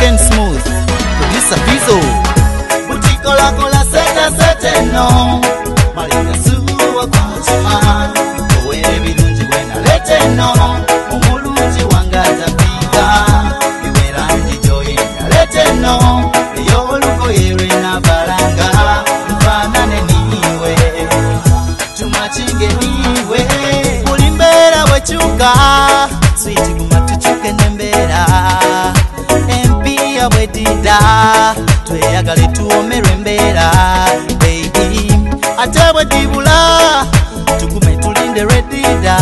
Ken Smooth, producer Fizo. Buti kola kola sete sete no Malinga suwa ku mutima Ow'ebirungi bwenaleta eno Omulungi wange atapiika Iwe langi gy'oyenda leta eno Ey'olugoye lwenavalanga Nfanane niiwe Tumakinge niiwe Buli mbeera bwekyuka Switi guma tukyuke n'embeera Empiiya bwedhidha Tweyagale tuwomerwe embeera Baby ate bwedhibula Tugume tulinde lwedhidha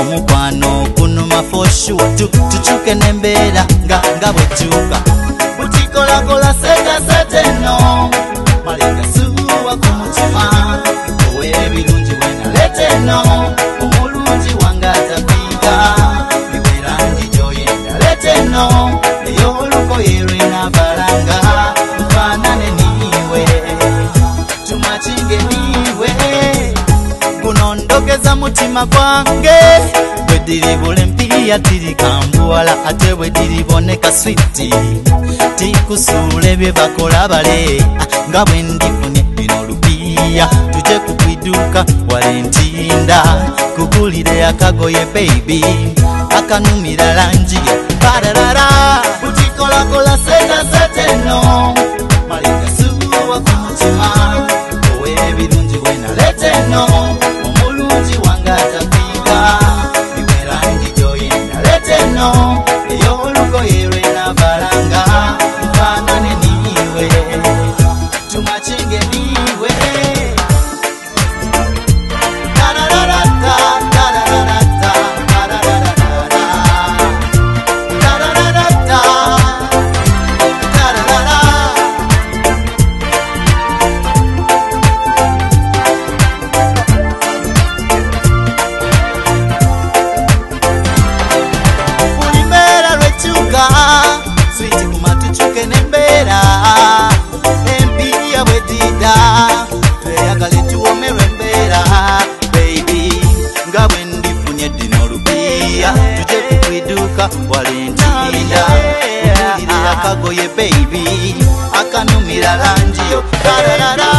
Omukwano gunuma for sure Tukyuke n'embeera nga nga bwekyuka Buti kola kola sete sete no Male gasuwa ku mutima Ow'ebirungi bwenaleta eno Omulungi wange atapiika Iwe langi gy'oyenda leta eno Ey'olugoye lwenavalanga Nfanane niiwe Tumakinge niiwe Guno ndhogeza mutima gwange Bwe dhiribula empiiya dhirikambuwala Ate bwe dhiriboneka switi Tikusuula bye bakola bale Nga bwe ndifunye bino lupiiya Tuje ku idhuka wale ntinda Kugulire akagoye baby Akanumira langi ye pararara Buti kola kola seta sete no Male gasuwa ku mutima Ow'ebirungi bwenaleta eno Omulungi wange atapiika Iwe langi gy'oyenda leta eno Ey'olugoye lwenavalanga Nfanane niiwe Tumakinge niiwe Tarararata, tarararata, tarararara. Tarararata, tararara. Buli mbeera lwekyuka switi kuma tukyuke n'embeera empiiya bwedida tweyagale tuwomerwe embeera baby nga bwe ndifunye dino olupiiya tuje ku kwiduuka wale ntinda kugulire akagoye baby akanumira langi yo tararara.